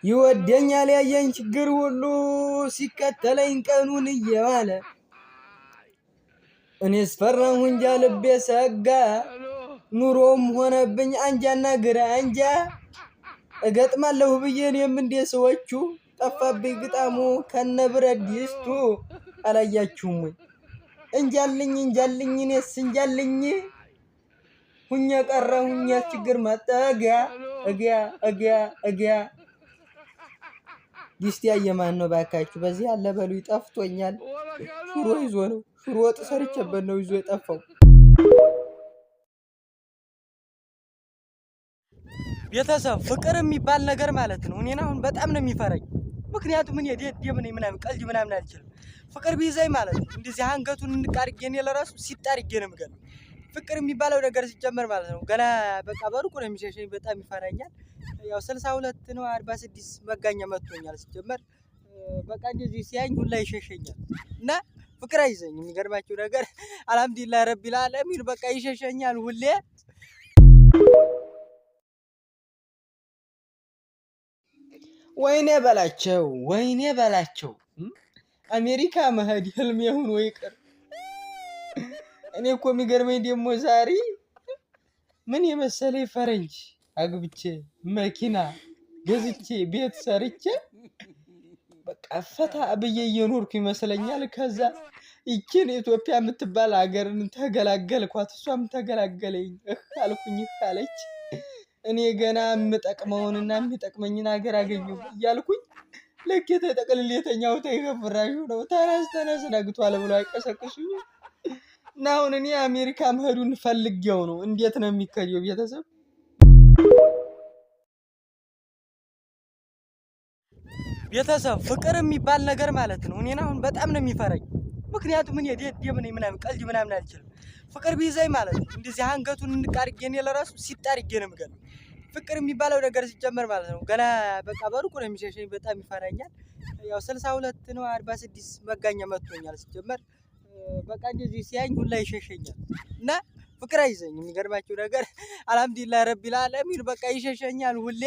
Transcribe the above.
ይወደኛል ያየኝ ችግር ሁሉ ሲከተለኝ ቀኑን እየዋለ፣ እኔስ ፈራሁ እንጃ ልቤ ሰጋ፣ ኑሮም ሆነብኝ አንጃና ግራ አንጃ። እገጥማለሁ ብዬ እኔም እንደ ሰዎቹ ጠፋብኝ ግጣሙ ከነ ብረት ድስቱ። አላያችሁም ወይ? እንጃልኝ እንጃልኝ እኔስ እንጃልኝ ሁኜ ቀረሁኝ ችግር መጠጊያ እጊያ እጊያ እጊያ። ዲስት ያየ ማን ነው ባካችሁ? በዚህ ያለ በሉ ጠፍቶኛል። ሽሮ ይዞ ነው፣ ሽሮ ወጥ ሰርቼበት ነው ይዞ የጠፋው። ቤተሰብ ፍቅር የሚባል ነገር ማለት ነው። እኔን አሁን በጣም ነው የሚፈራኝ። ምክንያቱም እኔ ደደብ ነኝ ምናምን ቀልድ ምናምን አልችልም። ፍቅር ቢይዘኝ ማለት ነው እንደዚህ አንገቱን እንቅ አድርጌ እኔ ለራሱ ሲጥ አድርጌ ነው የምገለው። ፍቅር የሚባለው ነገር ሲጀመር ማለት ነው ገና በቃ በሩቁ ነው የሚሸሸኝ፣ በጣም ይፈራኛል። ያው 62 ነው 46 መጋኛ መጥቶኛል ሲጀመር፣ በቃ እንደዚህ ሲያኝ ሁላ ይሸሸኛል እና ፍቅር አይዘኝም። የሚገርማችሁ ነገር አልሐምዱሊላህ ረቢል ዓለሚን በቃ ይሸሸኛል ሁሌ። ወይኔ በላቸው፣ ወይኔ በላቸው፣ አሜሪካ መሄድ ህልም ይሁን ወይ ቅር። እኔ እኮ የሚገርመኝ ደግሞ ዛሬ ምን የመሰለ ፈረንጅ አግብቼ መኪና ገዝቼ ቤት ሰርቼ በቃ ፈታ ብዬ እየኖርኩ ይመስለኛል። ከዛ ይችን ኢትዮጵያ የምትባል ሀገርን ተገላገልኳት፣ እሷም ተገላገለኝ። እህ አልኩኝ፣ እህ አለች። እኔ ገና የምጠቅመውንና የሚጠቅመኝን ሀገር አገኘሁ እያልኩኝ ልክ የተጠቅልል የተኛሁት ከፍራሹ ነው። ተነስ ተነስ ነግቷል ብሎ አይቀሰቅሱኝ እና አሁን እኔ አሜሪካ መሄዱን ፈልጌው ነው። እንዴት ነው የሚከየው ቤተሰብ? ቤተሰብ ፍቅር የሚባል ነገር ማለት ነው። እኔን አሁን በጣም ነው የሚፈራኝ። ምክንያቱም እኔ ደደብ ነኝ ምናምን ቀልድ ምናምን አልችልም። ፍቅር ቢይዘኝ ማለት ነው እንደዚህ አንገቱን እንቅ አድርጌ እኔ ለራሱ ሲጥ አድርጌ ነው የምገለው። ፍቅር የሚባለው ነገር ሲጀመር ማለት ነው ገና በቃ በሩቁ ነው የሚሸሸኝ፣ በጣም ይፈራኛል። ያው 62 ነው 46 መጋኛ መጥቶኛል ሲጀመር፣ በቃ እንደዚህ ሲያኝ ሁላ ይሸሸኛል እና ፍቅር አይዘኝም። የሚገርማችሁ ነገር አልሐምዱሊላህ ረቢል ዓለሚን በቃ ይሸሸኛል ሁሌ።